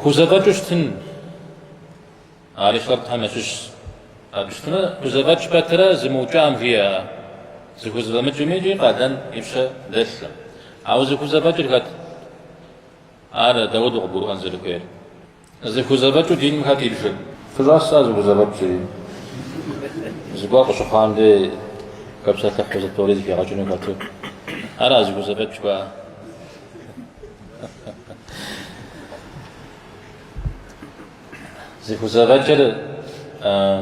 Хузэфӏэкӏыу щытын, ари шэртхэм ящыщщ. Абы щытмэ, хузэфӏэкӏ пэтрэ зымыукӏам жиӏэ, зыхузэфӏэмыкӏым икӏи къалэн и пщэ дэлъым. Ауэ зыхузэфӏэкӏыр хэт? Ар дауэду къыбгурыӏуэн зэрыхуейр? Зыхузэфӏэкӏыу диным хэт ибжыр? Фыщӏэса зыхузэфӏэкӏри? Зыгуэр къыщыхъуам дей хэпсэлъыхьу зытори зыхигъэкӏыну хэту. Ара зыхузэфӏэкӏ жыхуаӏэр? Зыхузэфӏэкӏыр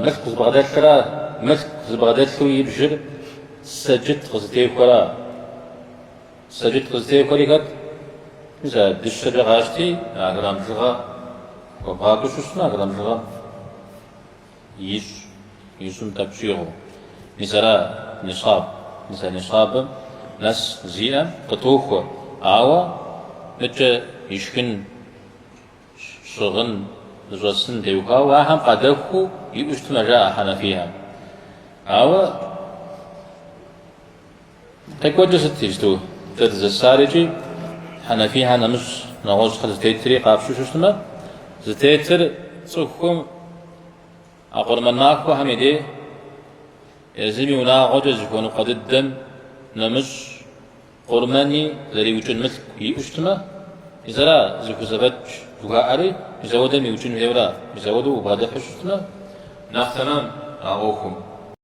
мылъку зыбгъэдэлъра, мылъку зыбгъэдэлъу ибжыр сэджыт къызытехуэра? Сэджыт къызытехуэри хэт? Мис а дыщэкӏэ къащти, а грамм бжыгъэ хуэбгъакӏуэу щытмэ, а грамм бжыгъэм ищӏ, ищӏым тӏэкӏу щӏигъуу. Мис ара нисаб. Мис а нисабым нэс зиӏэм къытохуэ, ауэ мыкӏэ ишхын, щыгъын, зыщӏэсын теухуауэ ахэм къадэхуу иӏэу щытмэ, жаӏэ хьэнэфийхэм. Ауэ Къекӏуэкӏыр сыт иджыту? Дэ дызэсар икӏи хьэнэфийхэм нэмыщӏ нэгъуэщӏхэр зытетри къапщу щытмэ, зытетыр цӏыхум а къурмэн махуэхэм и дей езым и унагъуэкӏэ зыхуэныкъуэ дыдэм нэмыщӏ къурмэни зэриукӏын мылъку иӏэу щытмэ, мис ара зыхузэфӏэкӏ жыхуаӏэри, мис ауэдэм иукӏын хуейуэра, мис ауэдэу убгъэдыхьу щытмэ, нэхъ тэмэм а ӏуэхум.